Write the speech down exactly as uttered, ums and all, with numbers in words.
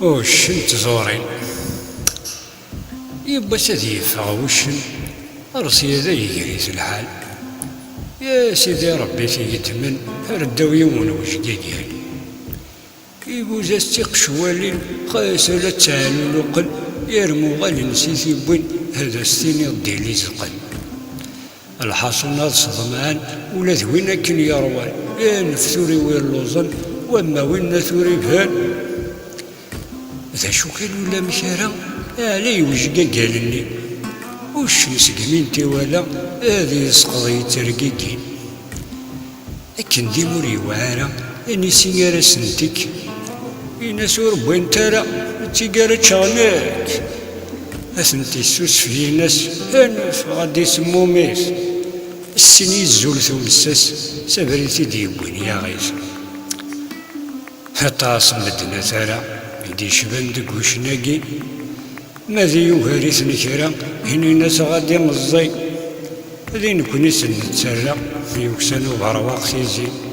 Uccen n tẓurin. Yiwwas ad yeffeɣ wuccen, ar sya d ayger-is lḥal. Ya Sidi Ṛebbi, t-yeddmen ar ddaw yiwen wejgagal. Ibuza-s d tiqecwalin, xas ala ttaɛluluqen, yermu ɣalen si tiwwin, ad as-tiniḍ d ilizqen. Lḥaṣun ad sḍemɛen ula d win akken yerwan, anef tura i wi lluẓen, wamma winna tura iban. D acu kan ulamek ara, ɛla yewjeg agal-nni. Uccen segmi n tiwala ad yesqeḍ yettergigin. Akken d imi ur yewɛi ara, anisi ara sentik. Ini-as ur wwint ara, d tigara ččeɣ nekk. Ad tent-issusef, ini-as anef, ɣad isemmum-it. Ssin yezzul tumessas, s abrid i d-yewwin yaɣ-it. Aṭas n medden atara i d-yecban deg wuccen-agi, ma d yugar-iten kra, inin-as ɣad imeẓẓi. D i nekni sen-nettarra, yuksan uberwaq tizi.